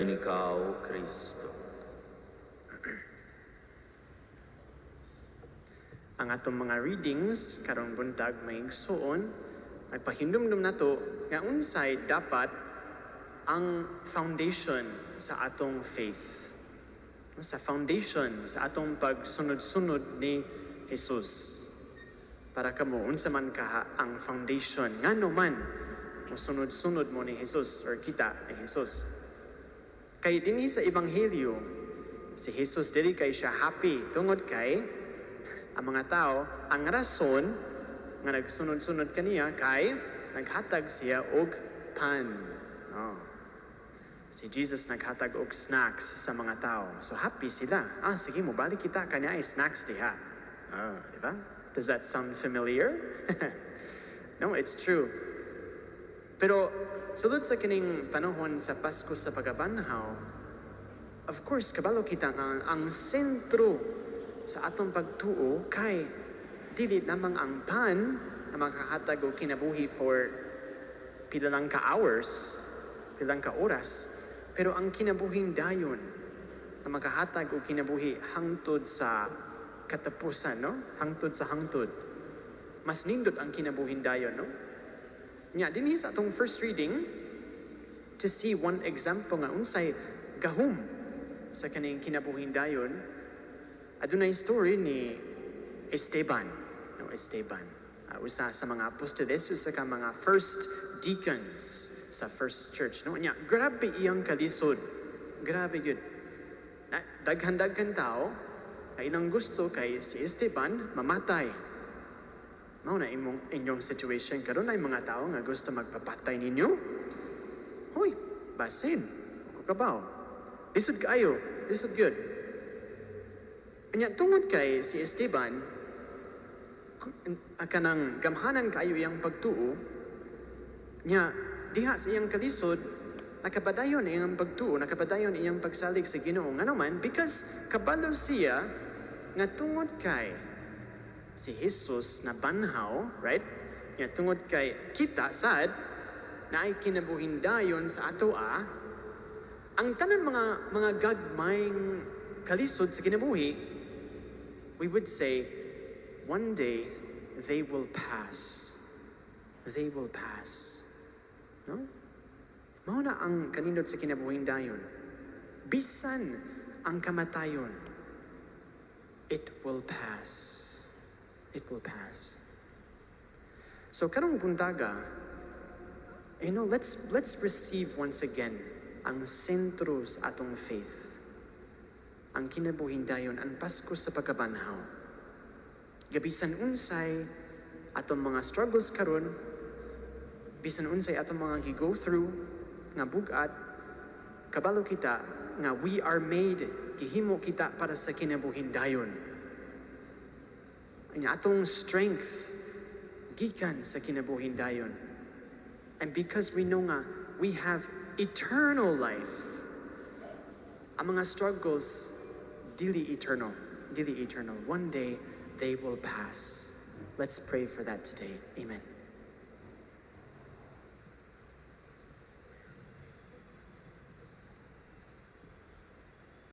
Ikaw, Kristo. Ang atong mga readings karong buntag, mga igsuon, nagpahinumdum nato nga unsay dapat ang foundation sa atong faith. Sa foundation sa atong pagsunod-sunod ni Jesus. Para kamo, unsa man kaha ang foundation? Ngano man mosunod-sunod mo ni Jesus or kita ni Jesus? Kay dinhi sa Ebanghelyo, si Jesus dili kay siya happy tungod kay ang mga tao, ang rason nga nagsunod-sunod kaniya kay naghatag siya og pan. Oh. Si Jesus naghatag og snacks sa mga tao. So happy sila. "Ah, sige, mo balik kita kanya ay snacks diha." Ah, di ba? Does that sound familiar? No, it's true. Pero sulod sa kining panahon sa Pasko sa Pagkabanhaw, of course, kabalo kita nga ang sentro sa atong pagtuo kay dili lamang ang pan na makahatag og kinabuhi for pila lang ka hours, pila lang ka oras, pero ang kinabuhing dayon na makahatag og kinabuhi hangtod sa katapusan, no? Hangtod sa hangtod. Mas nindot ang kinabuhing dayon, no? Nya dinhi sa atong first reading, to see one example nga unsay gahom sa kaning kinabuhing dayon, adunay story ni Esteban, no? Esteban, usa sa mga apostoles, usa ka mga first deacons sa first church, no? Nya grabe iyang kalisod, grabe gyud na daghan-daghan tao kay ilang gusto kay si Esteban mamatay. Mao na imong inyong situation karon, ay mga tao nga gusto magpapatay ninyo. Hoy, basin. Ko kabaw. Lisod kaayo, lisod gyud. Nya tungod kay si Esteban kanang gamhanan kaayo iyang pagtuo, nya diha sa iyang kalisod nakapadayon iyang pagtuo, nakapadayon iyang pagsalig sa Ginoo. Ngano man? Because kabalo siya nga tungod kay si Jesus na banhaw, right? Nya tungod kay kita sad naay kinabuhing dayon sa atoa, ang tanan mga gagmayng kalisod sa kinabuhi, we would say, one day they will pass. They will pass. No? Mao na ang kanindot sa kinabuhing dayon. Bisan ang kamatayon, it will pass. It will pass. So karong buntaga, let's receive once again ang sentro sa atong faith. Ang kinabuhing dayon, ang Pasko sa Pagkabanhaw. Bisan unsay atong mga struggles karon, bisan unsay atong mga gi-go through nga bugat, kabalo kita nga we are made, gihimo kita para sa kinabuhing dayon. Ang atong strength gikan sa kinabuhing dayon. And because we know nga we have eternal life, ang mga struggles dili eternal, dili eternal. One day they will pass. Let's pray for that today. Amen.